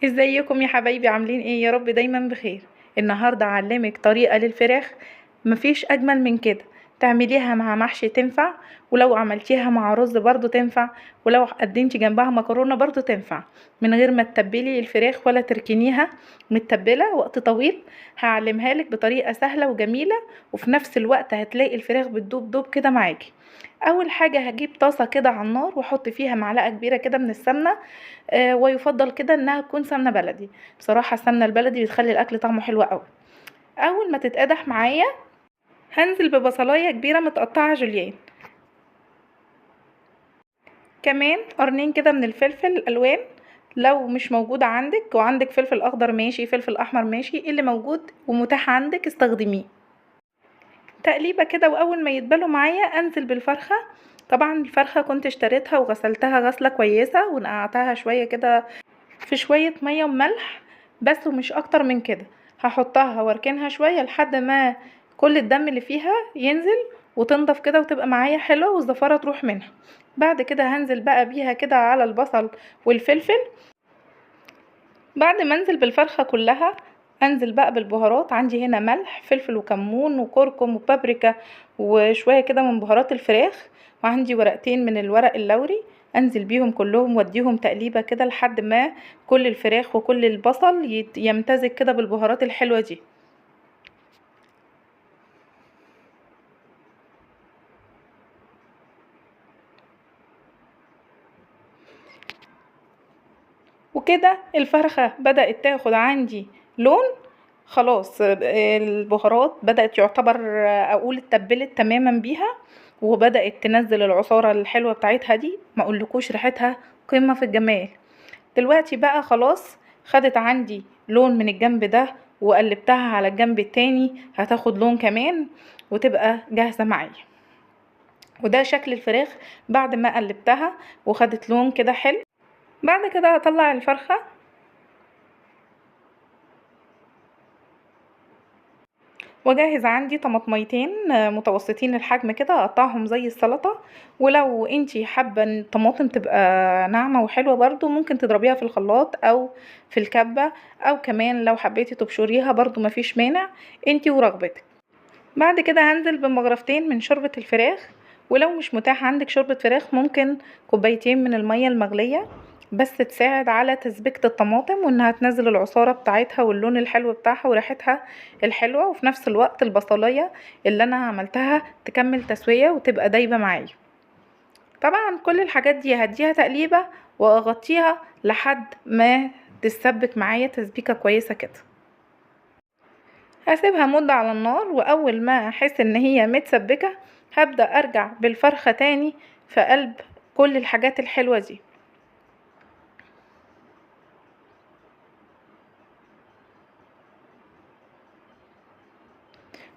ازيكم يا حبايبي؟ عاملين ايه؟ يا رب دايما بخير. النهارده اعلمك طريقه للفراخ مفيش اجمل من كده، تعمليها مع محشي تنفع، ولو عملتيها مع رز برضو تنفع، ولو قدمتي جنبها مكرونه برضو تنفع، من غير ما تتبلي الفراخ ولا تركنيها متبله وقت طويل. هعلمها لك بطريقة سهلة وجميلة، وفي نفس الوقت هتلاقي الفراخ بتدوب دوب كده معاكي. اول حاجة هجيب طاسه كده على النار واحط فيها معلقه كبيرة كده من السمنة، ويفضل كده انها تكون سمنه بلدي. بصراحة السمنة البلدي بتخلي الاكل طعمه حلو قوي. اول ما تتقدح معايا هنزل ببصلايه كبيرة متقطعه جوليان، كمان قرنين كده من الفلفل الالوان. لو مش موجود عندك وعندك فلفل اخضر ماشي، فلفل احمر ماشي، اللي موجود ومتاح عندك استخدميه. تقليبه كده، واول ما يتبلوا معايا انزل بالفرخه. طبعا الفرخه كنت اشتريتها وغسلتها غسله كويسة ونقعتها شوية كده في شوية مية وملح بس، ومش اكتر من كده. هحطها واركنها شوية لحد ما كل الدم اللي فيها ينزل وتنضف كده وتبقى معايا حلوة والزفاره تروح منها. بعد كده هنزل بقى بيها كده على البصل والفلفل. بعد ما انزل بالفرخه كلها انزل بقى بالبهارات. عندي هنا ملح، فلفل وكمون وكركم وبابريكا وشوية كده من بهارات الفراخ، وعندي ورقتين من الورق اللوري، انزل بيهم كلهم واديهم تقليبه كده لحد ما كل الفراخ وكل البصل يمتزج كده بالبهارات الحلوة دي. وكده الفرخه بدات تاخد عندي لون، خلاص البهارات بدات يعتبر اقول اتبلت تماما بيها، وبدات تنزل العصاره الحلوة بتاعتها دي، ما اقولكوش ريحتها قمة في الجمال. دلوقتي بقى خلاص خدت عندي لون من الجنب ده وقلبتها على الجنب التاني، هتاخد لون كمان وتبقى جاهزة معايا. وده شكل الفراخ بعد ما قلبتها وخدت لون كده حلو. بعد كده هطلع الفرخه واجهز عندي طماطميتين متوسطين الحجم كده، اقطعهم زي السلطة. ولو انتي حابة ان الطماطم تبقى ناعمة وحلوه برضو ممكن تضربيها في الخلاط او في الكبه، او كمان لو حبيتي تبشريها برضو مفيش مانع، انتي ورغبتك. بعد كده هنزل بمغرفتين من شوربة الفراخ، ولو مش متاح عندك شوربة فراخ ممكن كوبايتين من المية المغليه بس تساعد على تسبيكة الطماطم وانها تنزل العصارة بتاعتها واللون الحلو بتاعها وريحتها الحلوة، وفي نفس الوقت البصلاية اللي انا عملتها تكمل تسوية وتبقى دايبة معايا. طبعا كل الحاجات دي هديها تقليبة واغطيها لحد ما تتسبك معايا تسبيكة كويسة كده. هسيبها مدة على النار، واول ما احس ان هي متسبكة هبدأ ارجع بالفرخة تاني في قلب كل الحاجات الحلوة دي.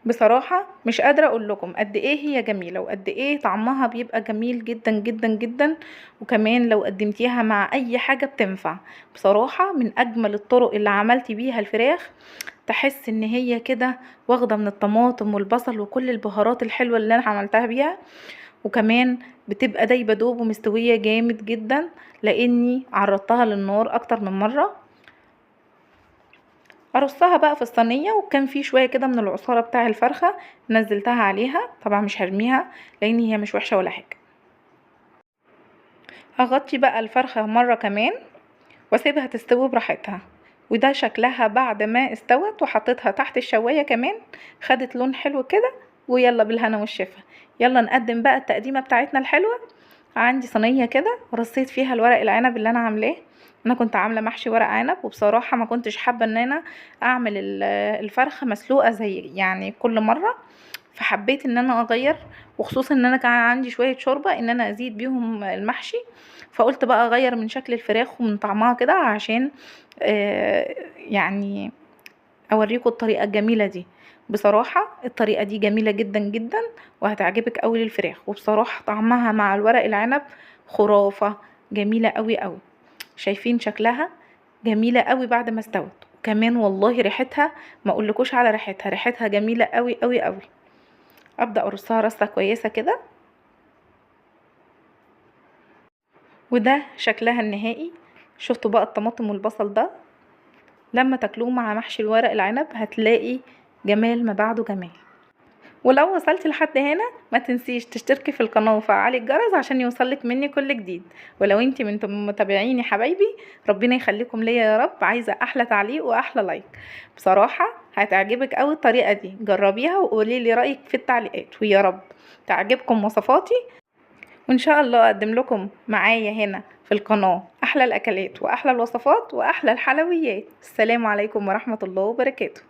بصراحة مش قادرة اقول لكم قد ايه هي جميلة وقد ايه طعمها بيبقى جميل جدا جدا جدا، وكمان لو قدمتيها مع اي حاجة بتنفع. بصراحة من اجمل الطرق اللي عملتي بيها الفراخ، تحس ان هي كده واخدة من الطماطم والبصل وكل البهارات الحلوة اللي انا عملتها بيها، وكمان بتبقى دايبة دوب ومستوية جامد جدا لاني عرضتها للنار اكتر من مرة. ارصها بقى في الصينية، وكان في شوية كده من العصاره بتاع الفرخه نزلتها عليها، طبعا مش هرميها لان هي مش وحشة ولا حاجة. هغطي بقى الفرخه مرة كمان واسيبها تستوي براحتها. وده شكلها بعد ما استوت، وحطيتها تحت الشوايه كمان خدت لون حلو كده. ويلا بالهنا والشفا. يلا نقدم بقى التقديمه بتاعتنا الحلوة. عندي صينية كده رصيت فيها الورق العنب اللي انا عاملاه. انا كنت عامله محشي ورق عنب، وبصراحة ما كنتش حابة ان انا اعمل الفرخه مسلوقة زي كل مرة، فحبيت ان انا اغير، وخصوصا ان انا كان عندي شوية شوربة ان انا ازيد بيهم المحشي، فقلت بقى اغير من شكل الفراخ ومن طعمها كده عشان اوريكم الطريقة الجميلة دي. بصراحة الطريقة دي جميلة جدا جدا وهتعجبك قوي للفراخ، وبصراحة طعمها مع الورق العنب خرافه، جميلة قوي قوي. شايفين شكلها جميلة قوي بعد ما استوت، وكمان والله ريحتها ما اقولكوش على ريحتها، ريحتها جميلة قوي قوي قوي. ابدا ارصها رصه كويسة كده، وده شكلها النهائي. شفتوا بقى الطماطم والبصل ده لما تاكلوه مع محشي الورق العنب هتلاقي جمال ما بعده جمال. ولو وصلتي لحد هنا ما تنسيش تشتركي في القناة وفعلي الجرس عشان يوصلك مني كل جديد. ولو انتي من متابعيني حبايبي، ربنا يخليكم ليا يا رب. عايزة احلى تعليق واحلى لايك، بصراحة هتعجبك قوي الطريقة دي، جربيها وقولي لي رأيك في التعليقات، ويا رب تعجبكم وصفاتي، وان شاء الله اقدم لكم معايا هنا في القناة احلى الاكلات واحلى الوصفات واحلى الحلويات. السلام عليكم ورحمة الله وبركاته.